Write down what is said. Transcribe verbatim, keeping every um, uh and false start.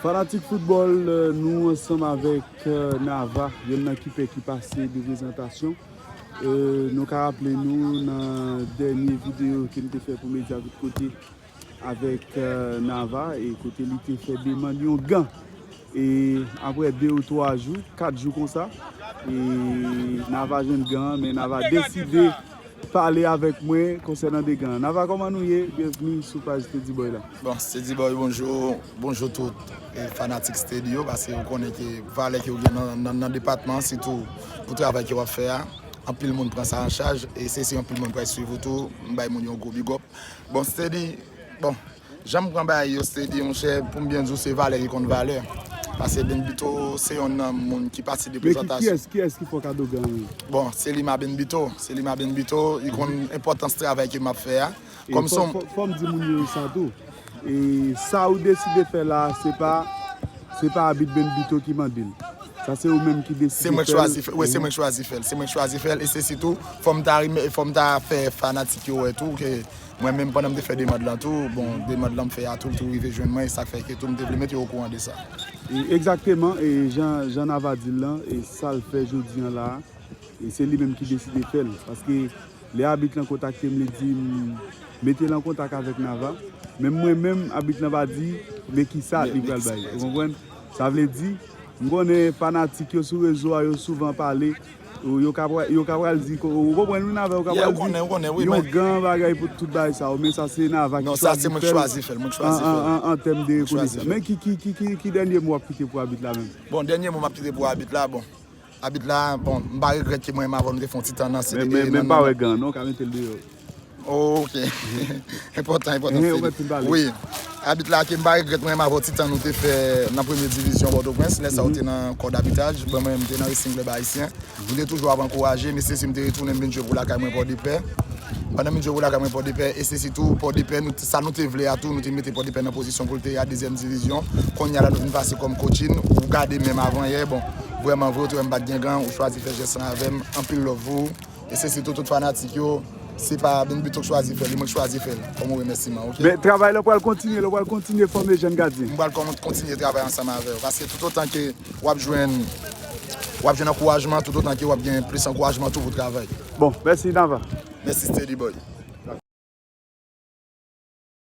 Fanatik foutbòl, eh, nou ansanm avèk, eh, Nava, yonn nan kipè ki pase de prezantasyon. Eh, nou ka raple nou nan dènye videyo ke m te fè pou Medya Tout Kote avèk, eh, Nava, e kote li te fè demann yon gan. E apre de ou twa jou, kat jou konsa, e Nava jwenn gan, men Nava deside pale avèk mwen konsènan de gan. Nava, kòman nou ye? Byenvni sou paj Steady Boy la. Bon, Steady Boy, bonjou. Bonjou tout, eh, fanatik Steady yo, paske ou konnen ke valè ke ou gen nan, nan, nan depatman, sitou pou travay ke w ap fè a, anpil moun pran sa an chaj, e se si anpil moun pral swiv ou tou, m bay moun yon gwo big up. Bon, Steady, bon, jan m pran bagay yo, Steady, monchè, pou m byen di w, se valè ki konn valè. Paske Benbito se yonn nan moun ki pase de prezantasyon. Men ki, kiyès, kiyès ki fè w kado gan an? Bon, se Lima Benbito. Se Lima Benbito. Li konn enpòtans travay ke m ap fè a. E kòm fò, son fò, fò m di moun yo sa tou. E sa ou deside fè la, se pa, se pa abit Benbito ki mande l. Sa se ou menm ki deside fè l. Se mwen k chwazi fè, wi, se mwen k chwazi fè l. Se mwen k chwazi fè l. E se sitou, fò m ta renmen, fò m ta fè fanatik yo wè tou ke mwen menm pandan m te fè demann lan tou, bon, demann lan m fè a tou, l tou rive jwenn mwen, e sa k fè ke tou m te vle mete yo okouran de sa. E egzakteman, e jan, jan Nava di l lan, e sa l fè jodi an la a, e se li menm ki deside fè l. Paske lè abit lan kontakte m, li di m mete l an kontak avèk Nava. Men mwen menm, abit lan pa di men ki sa li pral bay. Ou konprann? Sa vle di, m konnen fanatik yo sou rezo a, yo souvan pale, yo, yo ka pra-, yo ka pral di, ko-, ou konprann wi, Nava, yo ka pral di, yon gan bagay pou tout bagay sa yo, men sa se Nava ki chwazi fè l an, an, an, an tèm de rekonesans. Men ki, ki, ki, ki, ki dènye mo w ap kite pou abit la menm? Bon, dènye mo m ap kite pou abit la, bon. Abit la, bon, m pa regrèt ke mwen menm avè w nou te fè yon ti tan nan, se, men, men, men m pa wè gan an non, w ka mete l deyò. Ok. Enpòtan, enpòtan, Steady. Wi. Abit la, ke m pa regrèt mwen menm avè w ti tan nou te fè nan premye divizyon Pòtoprens, lè sa ou te nan kò dabitaj, bon, mwen menm m te nan Racing Club Haïtien. M te toujou ap ankouraje, men se si m te retounen, m vin jwe pou lakay mwen Pòdepè. Pandan m vin jwe pou lakay mwen Pòdepè, e se sitou Pòdepè, nou, sa nou te vle a tou, nou te mete Pòdepè nan pozisyon pou l te ye a dezyèm divizyon. Kounye a la, nou vin pase kòm coaching, ou gade menm avan yè, bon, vrèman vre, ou te wè m pa t gen gan, ou chwazi fè jès lan avè m, anpil love pou ou. E se sitou tout fanatik yo, se pa Benbito k chwazi fè l, e mwen k chwazi fè l, kòm yon remèsiman, ok? Men travay la pral kontinye, la pral kontinye fòme jèn gadyen. M pral kon-, kontinye travay ansanm avè w, paske toutotan ke w ap jwenn, w ap jwenn ankourajman, toutotan ke w ap gen plis ankourajman tou pou travay. Bon, mèsi, Nava. Mèsi, Steady Boy.